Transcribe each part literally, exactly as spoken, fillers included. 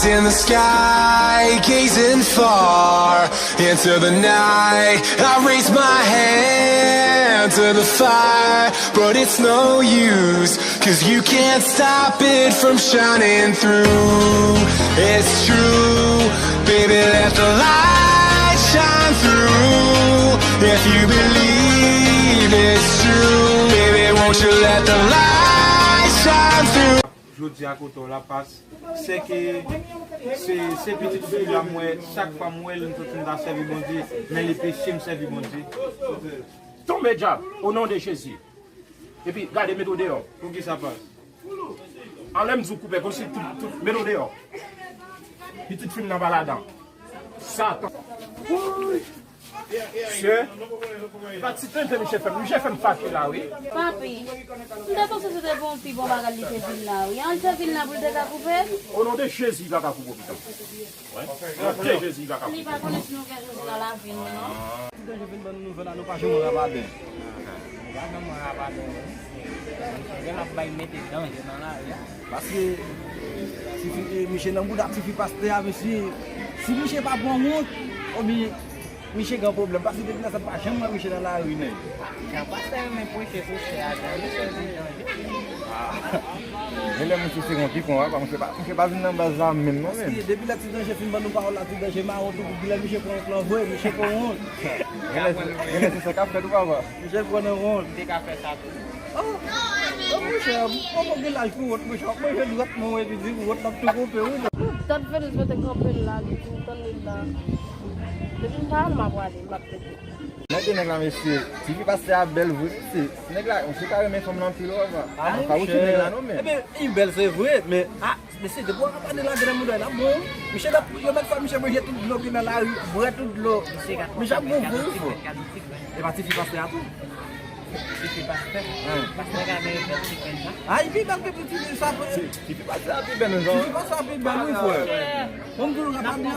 In the sky, gazing far into the night. I raise my hand to the fire, but it's no use, 'cause you can't stop it from shining through. It's true, baby, let the light shine through. If you believe it's true, baby, won't you let the light shine through? Jodi a kote w la pas, se ke se, se pitit fi la m wè, chak fwa m wè l, m santi m ta sèvi Bondye, men li peche m sèvi Bondye. Tonbe dyab, o non de Jezi. Epi gade, mete w deyò. Poukisa pas? Anlè m di w koupe, kòmsi tout, tout, mete w deyò. Pitit fi m nan pa ladan. Satan. Wouy. Mesye, e pa ti tenten misye fè m. Misye fè m fache la, wi. Papi, m te panse se te bon, pi bon bagay li te vin la, wi. An l te vin la pou l te ka koupe? O non de Jezi, li pa ka koupe w, pitit. Wi. O non de Jezi, li pa ka koupe w. Li pa konnen si nou gen Jezi nan lavi nou, non. Ti danje vin ban nou nouvèl la, nou pa janm rapaden. Nou pa janm rapaden, wi. Misye gen l ap bay mete danje nan lari a. Paske tifi, e, misye nan bouda tifi pastè a, mesye. Si misye pa pran wont, oubyen misye gen pwoblèm. Paske depi lè sa m pa janm wè misye nan lari, nèg. Jan pastè renmen preche sou chè a, jan misye vin danje. Ah. E lè misye se wont li pran, papa, misye pa, misye pa vin nan baz la menm, non, menm. Paske depi lè ti danje fin ban nou pawòl la, ti danje mawon tou, pou lè misye pran wont lan vre, misye pran wont. Genlè, genlè se sa k ap fèt tou, papa. Misye pran nan wont. M te ka fè sa tou. Oh, oh, monchè, ou poko gen laj pou wont, monchè. W ap manje dwèt mwen, epi di wont l ap tou koupe, wi. Dat Venus mete kanpe l la, li di m tann li la. Depi m pa al, m ap prale, m ap rete. Nèg nèg la, mesye, tifi pastè a bèl vre, mesye. Nèg la, misye ka renmen fanm nan anpil, wè, papa. Ah, pa monchè. Nèg la, non, men. Ebyen, li bèl, se vre, men, ah, mesye, depi w ap pale lage nan mouda, l ap bon. Misye, yo mèt fè misye manje tout dlo ki nan lari, bwè tout dlo. Misye ap bon vre, wi, frè. E pa tifi pastè a tou? Tifi pastè? Hen. Pastè ka gen bèl ti kwen sa. Ay, pi bèl ke ti, ti, sa, frè. Ti, tifi pastè a pi bèl, non? Tifi pastè a pi bèl, wi, frè. Bon, m di w, rapadyan,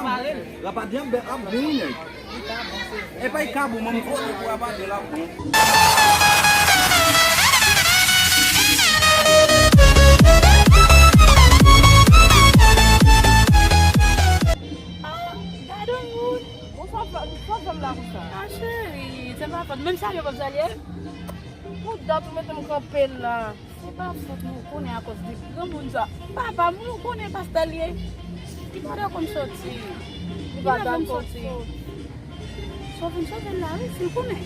rapadyan bèl, ap bon, wi, nèg. E pa y ka bon, men m konnen pou rapadyan l ap bon. Ah, gade yon moun. Bon, sa w fè, sa w fè m la konsa? Ah, cheri, se pa fòt. Menm salye w p ap salye l? Pou dat ou mete m kanpe la. Se pa fòt nou konnen akoz de granmoun sa. Papa m, nou konnen pastè l ye. Li pa dakò m soti. Li pa dakò m soti. Sa w vin sove l la, wi, si l konnen.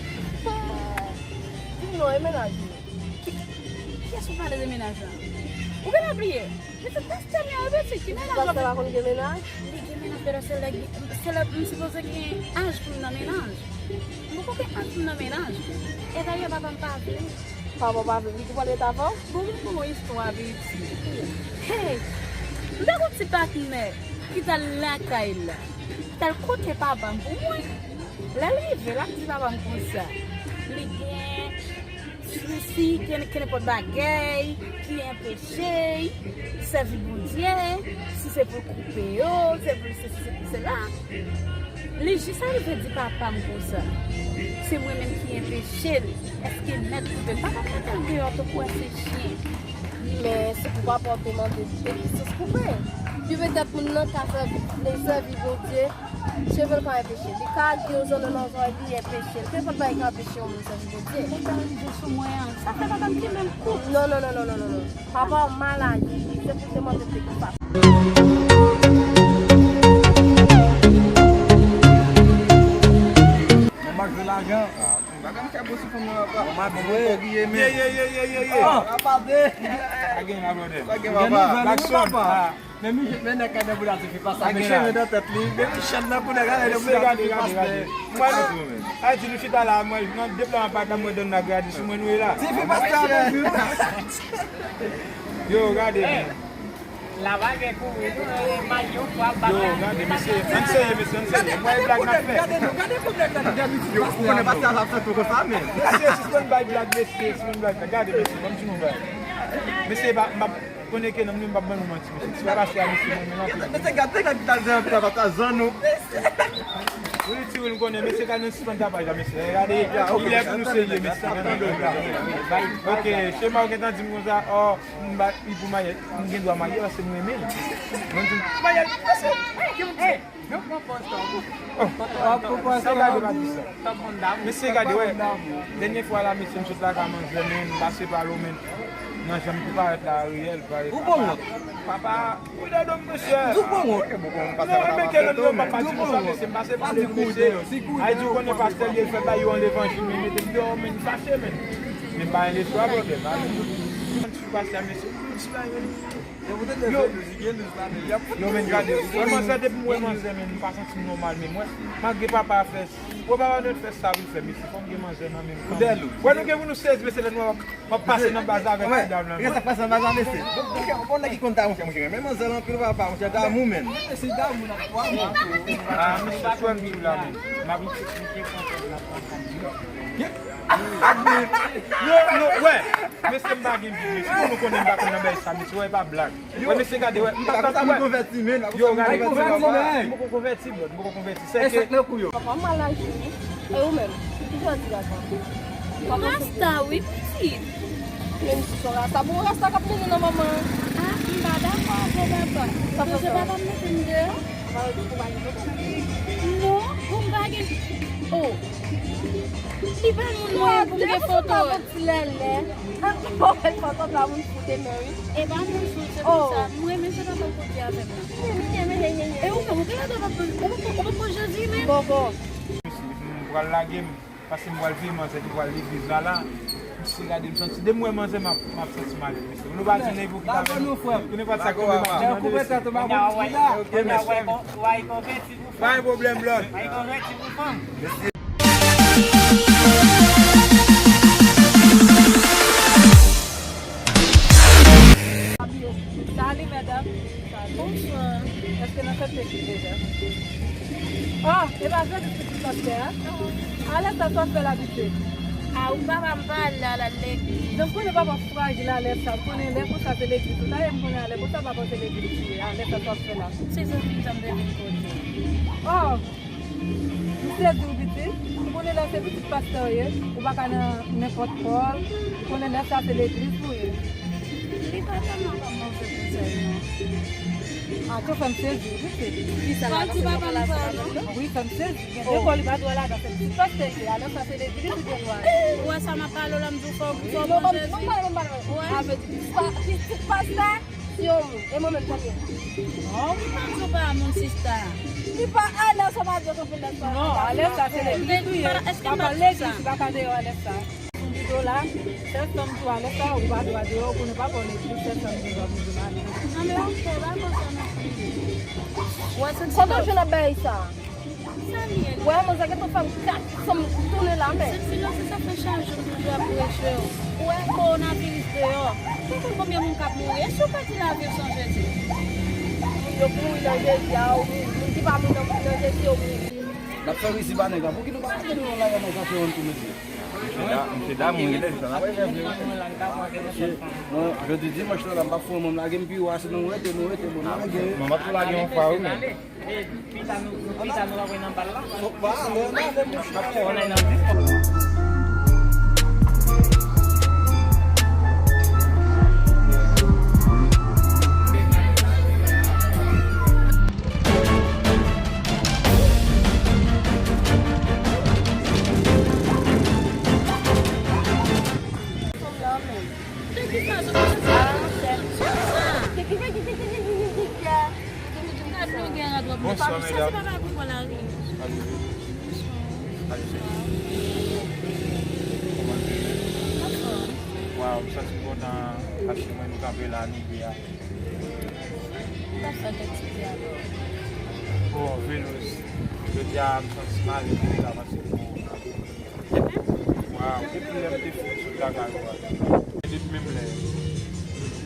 Di m non, e mennaj li. Ki, kiyès ou pale de mennaj la? Ou genlè bliye. Mesye, pastè m yo, wi, pitit, ki mennaj w ap... Pastè pa konn gen mennaj? Li gen mennaj, men se lè, se lè m sipoze gen aj pou m nan mennaj. M poko gen aj pou m nan mennaj. E dayè, papa m pa vle. Papa w pa vle, li tou pral ret avè w? Bon, m ba w istwa, pitit. Hey! M te gen yon ti patnè ki t al lakay la. T al kote papa m pou mwen. Lè l rive, l ap di papa m konsa. Li gen Si, si, ke, ke nenpòt bagay ki enpeche l sèvi Bondye, si se pou l koupe yo, se pou l sesi, se pou l sela. Li jis arive di papa m konsa, se mwen menm ki enpeche l. Èske mèt koupe l? Papa m mete l deyò tankou èse chen. Wi, men se pou papa w te mande l te ki sous koupe. Pi petèt moun nan ka sèvi, vle sèvi Bondye, cheve l ka enpeche l. Li ka gen yon zòn nan zòn epi enpeche l. Ke fòt bagay ka anpeche yon moun sèvi Bondye? Ou ta rive sou mwen an. Sa fè papa m kenbe l kout. Non, non, non. Papa w mal aji. Se pou te mande l te ki sous. Mwen pa jwe lajan. Bagay m fè bon sou fanm nan, papa. Bon, m ap jwe. Ye, ye, ye, ye, ye, ye. Ah, papa. Pa gen la, brother. Pa gen, papa. Gen nouvèl, wi, papa. Men mi, men nèg ka debout la, tifi pastè. Gen cheve nan tèt li. Men mi chèn nan kou nèg la, debout la, tifi pastè. Mwen, a di nou chita la, mwen, nan deplòman pa ta mwen donn la gradi sou mwen nou ye la. Tifi pastè a bon vre. Yo, gade. La pa gen kouri, non, e may yo kwa, bagay. Yo, gade, mesye, ann serye, mesye, ann serye. Mwen, e blag n ap fè. Gade, gade, gade, gade, gade, yo, ou konnen pastè a ap fè tou konsa, men. Mesye, sispann bay blag, mesye, sispann bay blag. Gade, mesye, ban m di nou bagay. Mesye, pa, m ap konnen ke non, m pa ban nou manti, mesye. Si pa pastè a, mesye, mwen, men anpil. Mesye, gade, gade, gade, gade, pastè a zanno. Wi, ti wi, m konnen, mesye, gade, nou sispann tapaj la, mesye. Gade, li lè pou nou serye, mesye. Ok, Chema, ou gentan di m konsa, oh, m ba, li pou marye. M gen dwa marye, paske m renmen l. Mwen di, marye, mesye, ki m di? Mesye, gade, wè. Dènye fwa la, mesye, m sot lakay manzè, men m pase pa l, men nan jan m te parèt la, Ariel, parèt papa. Ou dè dòm, mesye. Di w pran wont. Mwen mete lòt yo, m pa di konsa, mesye, m pase pa lòt, mesye. Ay di w konnen pastè, li fè bay yo an levanjil, men mete m deyò, men m fache, men. Men m pa gen lespwa, pwoblèm, ale. Mwen sou pastè, mesye. Yo, yo, men gade, mwen manzè depi mwen manzè, men m pa santi m nòmal, men mwen, malgre papa fè, wè papa nou fè sa, vin fè, mesye, fò m gen manzè nan men m kanmenm. Wè nou gen pou nou sezi, mesye, lè nou ap M ap pase nan baz la avèk ti dam lan. Kisa k pase nan baz la, mesye? Bon, bon, nèg ki konn damou, monchè, monchè. Men manzè l anpil, papa, monchè, damou, menn. Mesye, damou nan twa mwa. Ah, mesye, frè m di w la, men. M ap... Non, non, wè. Mesye, m pa gen vi, mesye. Pou nou konnen m pa konn nan bagay sa, mesye, wè, e pa blag. Wè, mesye, gade, wè. M pa konn konvèti, menn. Yo, gade, m poko konvèti, bro. M poko konvèti. Sèke... Papa, m al aji wi. E ou menm? Ki jan w di la sa? Ou rasta wi, pitit. Men si se yon rasta, bon, rasta k ap mennen nan manman. Ah, m pa dakò avè w, papa. Paske papa m mete m deyò. Non, bon, m pa gen... Oh. Li pa moun mwen pou m gen foto. Ti lèlè. Mwen fè fantom la moun foute men wi. E pa moun foute, se pou sa. Mwen renmen sa papa m pote avè m nan. E ou menm, ou gen lòt papa, ou pa pran Jezi menm. Bon, bon. M pral lage m, paske m pral veye manzè ki pral legliz la la. Misye gade m santi, depi m wè manzè, m ap, m ap santi m alèz, mesye. Nou pa di nenpòt ki ta vin. Ou nenpòt sa k tonbe, m ap di mande mesye. Ok, mesye. Pa gen pwoblèm, Lòd. Salut, madame. Salut. Bonsoir. Èske nou fè pekik deja? Oh, e pa jodi pitit pastè a? Alèz sa, sa w ap fè la, pitit? Ah, ou papa m pa al la, l al legliz. Donk, konnen papa frajil, alèz sa, konnen lè konsa se legliz ou ta ye, m konnen alè konsa papa se legliz ou ye, alèz sa, sa w ap fè la? Se zanmi m sa m te vin kote. Oh! M sezi w, pitit. Ou konnen lè se pitit pastè w ye, ou pa ka nan nenpòt kò. Ou konnen lè sa se legliz ou ye. Li pa tèlman pa move konsèy, non. Ah, tou fè m sezi, pitit. Kisa la, papa m pa di papa m sa, non? Wi, fè m sezi. Gen de kò li pa dwe al ladan, se pitit pastè l ye. Alè sa se legliz ou gen dwa. Ou wè sa m ap pale w la, m di w fò w pran Jezi. Ou wè? Pitit pastè? Si yon moun, e mwen menm tanpri. Non, ou pa di w pa moun, sista. Li pa alèz, sa pa di w konprann lè sa. Non, alèz sa se legliz ou ye. Papa legliz pa ka deyò alèz sa. Sou videyo la, sèl sa m di w alèz sa, ou pa dwe deyò, ou konnen papa w legliz, sèl sa m di w pa pou di m alèz. Non, men ok, pa konsa non. Ou wè, se ti... Kote w jwenn ap bay sa? Sa l ye la? Wè, manzè gentan fè m kat sanm tounen la, men. Se ti lòt, se sa fè chak jou m toujou ap preche w. Ou wè kowonaviris deyò. Ou konn konbyen moun k ap mouri? Èske w pèdi lavi w san Jezi? Moun yo mouri nan Jezi a, ou mouri. Moun ki pa mouri nan, nan Jezi, yo mouri. N ap fè rizib a nèg la. Pouki nou pa mete nou nan lari a nan kafe yon tou, mesye? Mesye da-, mesye damou, li lè sa n ap fè vre. Mesye, mwen, jodi dimanch la, la, m pa fè yon moun lage m pi wo, se nan rete, nou rete, bon, nou lage. Mwen pa tou lage yon fwa, wi, men. Pita nou, pita nou ap nan bal la. Fòk pa ale, ale, mouche. N ap fè nan diskò. Fanm nan menm. Te ki sa, sou ki sa? Te ki sa? Gad nou gen radwòp nou. Bonswa, medam. Sa se pa pou mwen la, wi. Salut. Salut, cheri. Kòman nou ye? Anfòm. Waw, m santi m kontan paske mwen nou kanpe la, nou ye a. Sa fè tèt ti pye alò. Bon, Venus, jodi a m santi m alèz pou la paske bon, waw, depi lè m te fin sot lakay ou a. Depi menm lè m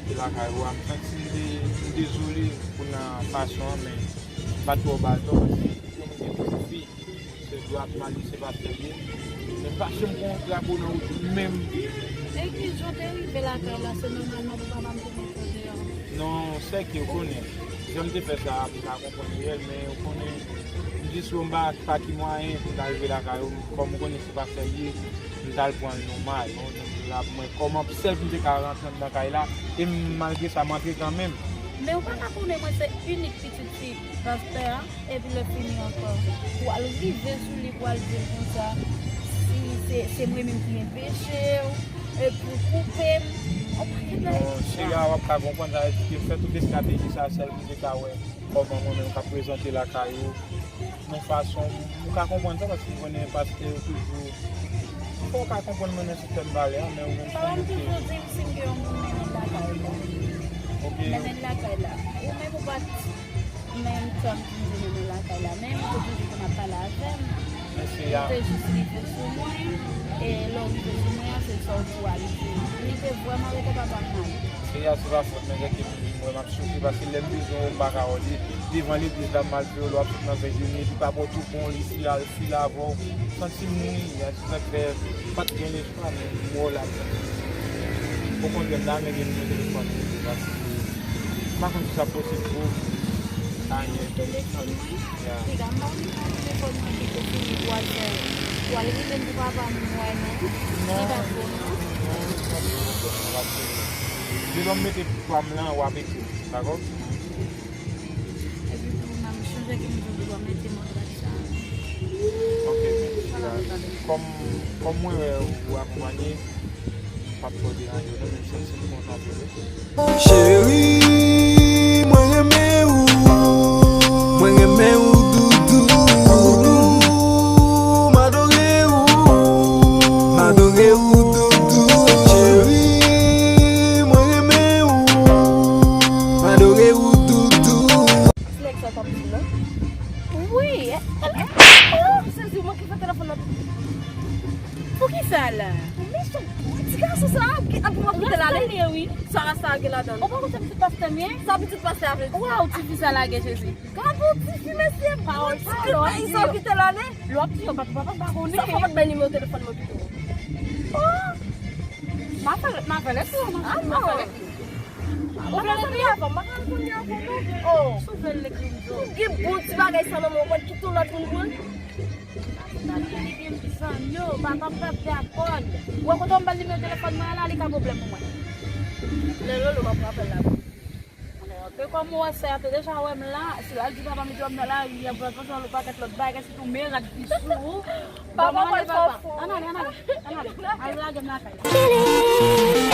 te lakay ou a, m santi m de-, m dezole pou nan fason an, men m pa t twò ba l tò paske yon moun gen pitit fi, se dwa ap mande se pastè l ye. Men m pa janm pran yon drapo nan wout menm. E ki jan w te rive lakay la, se nòmalman pou papa m te mete w deyò? Non, sèke w konnen. Jan m te fè sa a, m pa konprann reyèl, men ou konnen, m di sou yon ba-, pa ki mwayen pou m ta rive lakay ou, kòm ou konnen se pastè l ye, m t al pran l nòmal. Bon, donk, la, mwen, kòm sèl pou m te ka rantre anndan kay la, e m, malgre sa, m antre kanmenm. Men ou pa ka konnen mwen se inik pitit fi pastè a, epi lè fini ankò, pou al rive sou li, pou al di l konsa, si se, se mwen menm ki enpeche w, epi w koupe m, yon pakèt bagay. Bon, cheri a, w ap ka konprann sa, yo fè tout estrateji sa, sèl pou m te ka wè kòman mwen menm k ap prezante lakay ou. Yon fason, ou ka konprann sa, paske ou konnen pastè yo toujou, fò w ka konprann mwen nan sistèm valè a, men ou menm Papa m toujou di m si m gen yon moun mennen l lakay la. Ok. Mennen l lakay la. Ou menm ou pa t menm tan m di m te mennen l lakay la, men ou te toujou konn ap pale avè m. Ou te jis rive sou mwen, e lè w rive sou mwen an, se sa w di w al di. Li te vrèman rete papa m mal. Cheri a, se pa fòt mwen, se ke m wè m ap soufri, paske lè m bezwen w, m pa ka wè w. Li devan legliz la, m al veye w, lè w ap sot nan vèjini, li pa bò tou bon, li si al fil avè w. Santi m wi, a se sa k fè m pa t gen lespwa, men m wè w la. Okontrè, m ta renmen gen nimewo telefòn ou, paske m pa konn si sa posib pou ou. Anyen. Telefòn mwen? Ya. Piga, m pa konn nimewo telefòn mwen, pito fini pou al fè, pou al rive pou papa m wè non. Li pa bon non. Non, li pa bon, paske devan m mete pa m lan, w ap ekri m, dakò? Epi tou, m ap chanje ke m di w pou w mete mwen gad sa. Ok, men, kòm, kòm mwen wè ou akonpanye, m ap fè w deranje w, non, menm si m kontan pou ou. Cheri, mwen renmen ou. Mwen renmen ou, doudou. M adore ou. M adore ou, doudou. Cheri, mwen renmen ou. M adore ou, doudou. Ti nèg sa t ap di m nan. Wi. Oh, m sezi, w manke fè telefòn nan. Poukisa la? Mechan ti gason sa a, ap kite l ale. Rasta l ye, wi. Sa rasta a gen ladan l? Ou pa konn se pitit pastè m ye? Sa pitit pastè a vle di? Waw, ti fi sa lage Jezi. Gade yon ti fi, mesye, pawòl sa, lè w ap di yo, lè w ap di yo, papa, papa pa konnen. Sa fò w pa t bay nimewo telefòn mwen pito. Oh! M a fè, m a fè lèt yo, m a fè lèt yo. Ou vle lèt yo? Avan, m pa ka al kounye a avan, non. Oh! Si w vle l, lèt yo, m di w. Ou gen bon ti bagay sa nan men w, w ap kite yon lòt moun pran l? Sa vle di li gen zanmi yo, papa m p ap dakò. Ou wè kote w m ba l nimewo telefòn mwen an la, li ka pwoblèm pou mwen. Lè Lolo, m ap rapèl la. E kòm ou wè sè a te deja wè m la, si l al di papa m di w m nan lari a, pou l al panse yon pakèt lòt bagay, sitou merak di sou ou. Papa, papa, papa, ann ale, ann ale, ann ale. Al lage m lakay la.